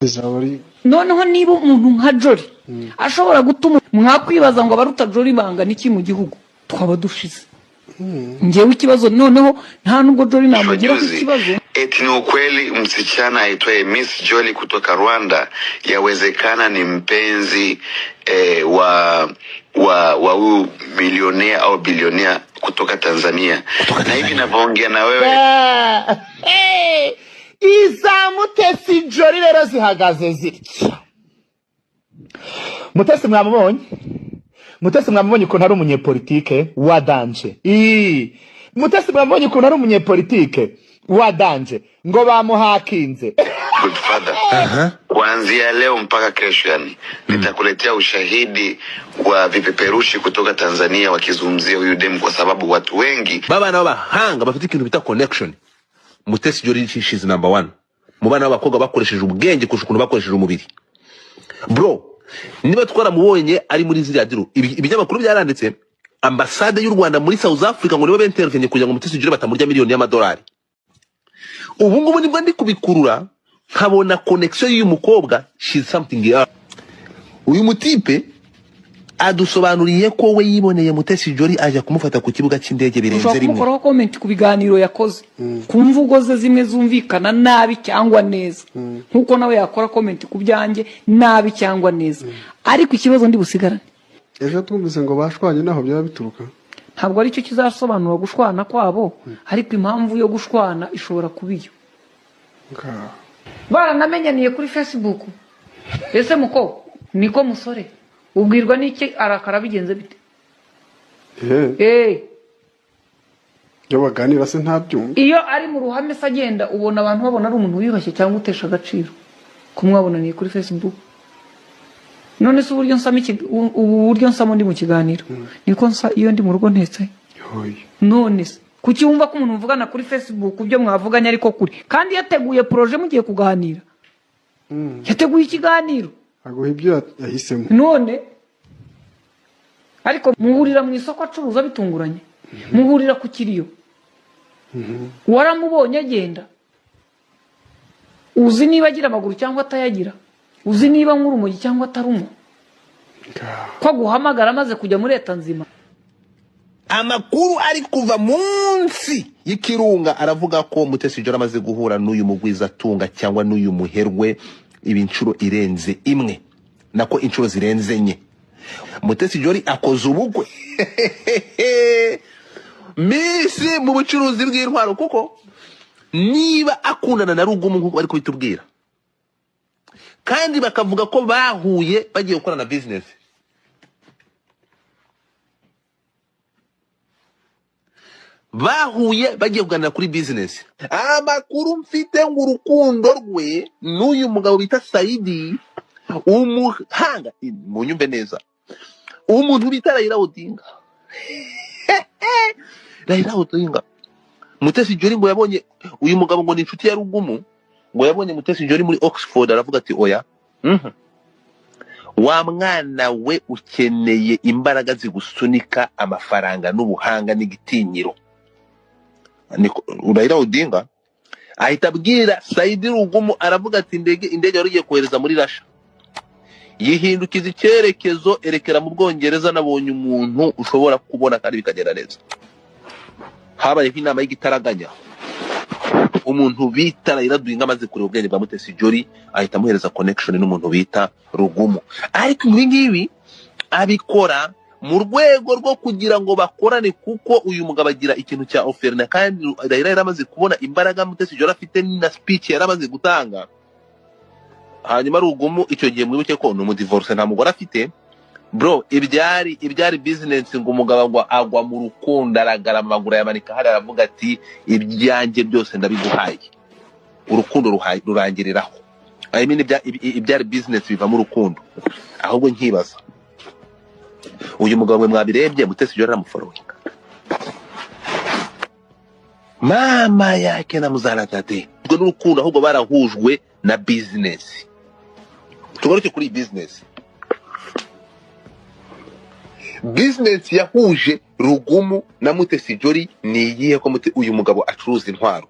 Bizaba ari Noneho niba umuntu nka Jolly ashobora gutuma mwakwibaza ngo abaruta Jolly bangana iki mu gihugu, twaba dushize. Ngewe ikibazo noneho nta nubwo Jolly namugiraho Juzi ikibazo. Eti ni ukweli msichana aitwaye Miss Jolly kutoka Rwanda yawezekana ni mpenzi wa huyu milionea au bilionea kutoka Tanzania, Kutoka na hivi Tanzania. navyoongea na wewe Iza Mutesi Jolly rero zihagaze zitya. Mutesi mwamubonye, Mutesi mwamubonye ukuntu ari umunyepolitike wa danger. Ii. Mutesi mwamubonye ukuntu ari umunyepolitike wa danger, ngo bamuhakinze. Godfather, kuanzia leo mpaka kesho, yani nitakuletea ushahidi wa vipeperushi kutoka Tanzania wakizungumzia huyu demu, kwa sababu watu wengi Babana b'abahanga bafite ikintu bita connection. Mutesi Jolly, she's number one mu bana b'abakobwa bakoresheje ubwenge kurusha ukuntu bakoresheje umubiri. Bro, niba twaramubonye ari muri ziriya deal, ibinyamakuru byaranditse, ambasade y'u Rwanda muri South Africa ngo nibo bentervenye kugira ngo Mutesi Jolly batamurya miliyoni y'amadolari. Ubu ngubu nibwo ndi kubikurura nkabona connection y'uyu mukobwa, she's something else. Uyu mutipe adusobanuriye ko we yiboneye Mutesi Jolly ajya kumufata ku kibuga cy'indege birenze Ushobora rimwe. kumukoraho comment ku biganiro yakoze, ku mvugo ze zimwe zumvikana nabi cyangwa neza, nk'uko nawe yakora comment ku byanjye nabi cyangwa neza, ariko ikibazo ndi busigarane. Ejo twumvise ngo bashwanye, naho byaba bituruka? Ntabwo aricyo kizasobanura gushwana kwabo, ariko impamvu yo gushwana ishobora kuba iyo. Ngaho. Baranamenyaniye kuri Facebook. Ese muko niko musore ubwirwa n'iki arakara bigenze bite? Eh, iyo baganira se ntabyumva? Iyo ari mu ruhame se agenda, ubona abantu babona ari umuntu wiyubashye cyangwa utesha agaciro ko mwabonaniye kuri Facebook? None se uburyo nsamo ubu buryo nsamo ndi mu kiganiro niko nsa iyo ndi mu rugo ntetse? Hoya. None se kuki wumva ko umuntu muvugana kuri Facebook ibyo mwavuganye ariko kuri kandi yateguye projet mugiye kuganira, yateguye ikiganiro? Aguha ibyo yahisemo. None ariko muhurira mu isoko acuruza bitunguranye, muhurira ku kiriyo, waramubonye agenda, uzi niba agira amaguru cyangwa atayagira, uzi niba anywa urumogi cyangwa atarunywa, Ngaho. ko aguhamagara amaze kujya muri leta nzima. Amakuru ari kuva munsi y'ikirunga aravuga ko Mutesi Jolly amaze guhura n'uyu mugwizatunga cyangwa n'uyu muherwe ibi inshuro irenze imwe, nako inshuro zirenze enye. Mutesi Jolly akoze ubukwe misi mu bucuruzi bw'intwaro, kuko niba akundana na Rugumu nk'uko bari kubitubwira, kandi bakavuga ko bahuye bagiye gukorana business, bahuye bagiye kuganira kuri business. Amakuru mfite ngo urukundo rwe n'uyu mugabo bita Saidi umuhanga, munyumve neza, umuntu bita Raila Odinga. Raila Odinga, Mutesi Jolly ngo yabonye uyu mugabo ngo ni inshuti ya Rugumu, ngo yabonye Mutesi Jolly muri Oxford aravuga ati: "Oya, Wa mwana we, ukeneye imbaraga zigusunika, amafaranga n'ubuhanga n'igitinyiro." Raila Odinga ahita abwira Saidi Rugumu, aravuga ati: Indege wari ugiye kohereza muri Rasha yihindukiza icyerekezo, erekera mu Bwongereza, nabonye umuntu ushobora kubona kandi bikagenda neza." Habayeho inama y'igitaraganya. Umuntu bita Raila Odinga amaze kureba ubwenge bwa Mutesi Jolly ahita amuhereza connection n'umuntu bita Rugumu, ariko ibi ngibi abikora mu rwego rwo kugira ngo bakorane, kuko uyu mugabo agira ikintu cya orphelinat, kandi Raila yari amaze kubona imbaraga Mutesi Jolly afite na speech yari amaze gutanga. Hanyuma Rugumu icyo gihe, mwibuke ko ni umudivorce, nta mugore afite. Bro, ibyari business, ngo umugabo agwa mu rukundo, aragarama, amaguru ayamanika hariya, aravuga ati: "Ibyanjye byose ndabiguhaye." Urukundo rurangiriraho. I mean, ibyari business bivamo urukundo. Ahubwo nkibaza, uyu mugabo mwe mwabirebye, Mutesi Jolly aramufollowinga, mama yake na muzara tate ubwo n'urukundo, ahubwo barahujwe na business. Tugaruke kuri iyi business. Business yahuje Rugumu na Mutesi Jolly ni iyihe, ko uyu mugabo acuruza intwaro?